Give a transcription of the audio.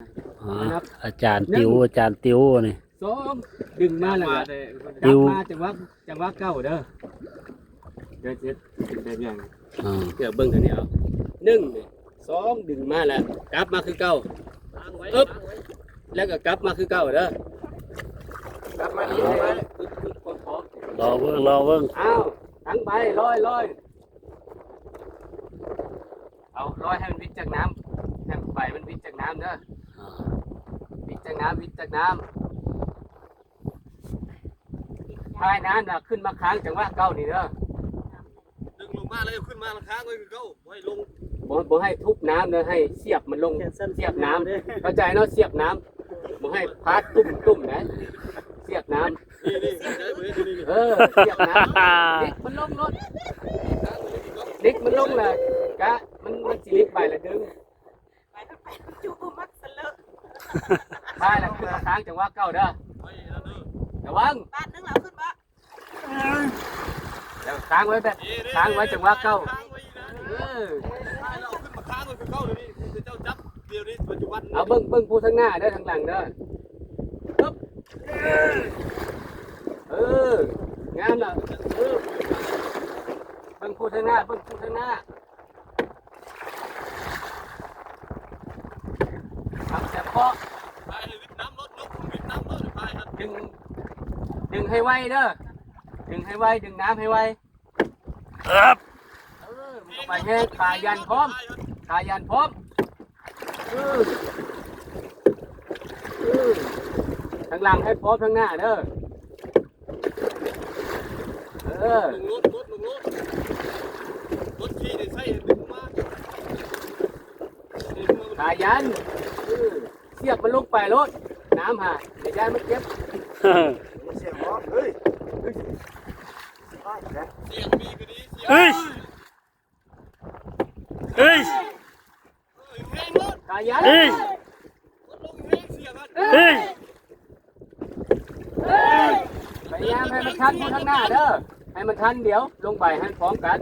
ອາ ອາຈານຕິວ ອາຈານຕິວນີ້ ສອງ ດຶງມາແລ້ວກໍ ກັບມາຈັງຫວະ ຈັງຫວະເກົ່າເດີ ເດີ ເດີ ເດີ ອ່າ ເດີ ເບິ່ງທາງນີ້ເອົາ ໜຶ່ງ ສອງ ດຶງມາແລ້ວ ກັບມາຄືເກົ່າ ອຶບ ແລ້ວກໍກັບມາຄືເກົ່າເດີ ກັບມານີ້ ອຶບ ອຶບ ອຶບ ອຶບ ອຶບ ອືມ ລໍເບິ່ງ ລໍເບິ່ງ ອ້າວ ທາງໃບ ລອຍ ລອຍ ເອົາ ລອຍໃຫ້ມັນວິດຈາກນ້ຳ ໃຫ້ໃບມັນວິດຈາກນ້ຳເດີ ອ່າ ວິດຈາກນ້ຳ ວິດຈາກນ້ຳ ພາຍນ້ຳນະຂຶ້ນມາຄ້າງຈັງຫວະເກົ່ານີ້ເດີ ດຶງລົງມາແລ້ວຂຶ້ນມາຄ້າງໄວ້ຄືເກົ່າ ບໍ່ໃຫ້ລົງ ບໍ່ ບໍ່ໃຫ້ທຸບນ້ຳເດີ ໃຫ້ສຽບມັນລົງ ສຽບນ້ຳ ເຂົ້າໃຈເນາະ ສຽບນ້ຳ ບໍ່ໃຫ້ພາດຕຸ້ມໆນະ ສຽບນ້ຳ ນີ້ໆ ເອີ ສຽບນ້ຳ ລິກມັນລົງໂລດ ລິກມັນລົງແລ້ວ ກະ ມັນ ມັນຊິລິກໄປແລ້ວດຶງ ໄປ ໄປ ໄປ ຈູມັນສະເລີ ໄປແລ້ວຂຶ້ນມາຄ້າງຈັງຫວະເກົ່າເດີ ລະວັງ ບາດໜຶ່ງແລ້ວຂຶ້ນບໍ່ ແລ້ວຄ້າງໄວ້ແບບ ຄ້າງໄວ້ຈັງຫວະເກົ່າ ເອີ ເອົາຂຶ້ນມາຄ້າງໄວ້ຄືເກົ່າເດ ນີ້ເຈົ້າຈັບດຽວນີ້ປັດຈຸບັນ ເອົາເບິ່ງ ເບິ່ງຜູ້ທາງໜ້າເດີ ທາງຫຼັງເດີ ປຶບ ເອີ ງາມລະ ເອີ ເບິ່ງຜູ້ທາງໜ້າ ເບິ່ງຜູ້ທາງໜ້າ ເອົາແຕ່ເພາະ ພາຍໃຫ້ວິດນ້ຳລົດ ຍົກຂຶ້ນວິດນ້ຳລົດ ພາຍຫັ້ນ ດຶງ ດຶງໃຫ້ໄວເດີ ດຶງໃຫ້ໄວ ດຶງນ້ຳໃຫ້ໄວ ເອີບ ເອີ ມັນກໍໄປແຮງ ຂາຢັນພ້ອມ ຂາຢັນພ້ອມ ເອີ ເອີ ທາງຫຼັງໃຫ້ພ້ອມທາງໜ້າເດີ ເອີ ລົງລົດ ລົດ ລົງລົດ ລົດຂີ່ໄດ້ໃຊ້ດຶງມາ ຂາຢັນ ເອີ ສຽບມັນລົງໄປໂລດ ນ້ຳຫາ ຢ່າຢ້ານມັນເຈັບ ສຽບບໍ່ ເຮີ້ຍ ເຮີ້ຍ ສຽບມີກໍດີ ສຽບ ເຮີ້ຍ ເຮີ້ຍ ຂາຢັນ ເຮີ້ຍ ເຮີ້ຍ ພະຍາຍາມໃຫ້ມັນທັນຜູ້ທາງໜ້າເດີ ໃຫ້ມັນທັນ ດຽວລົງໄປໃຫ້ພ້ອມກັນ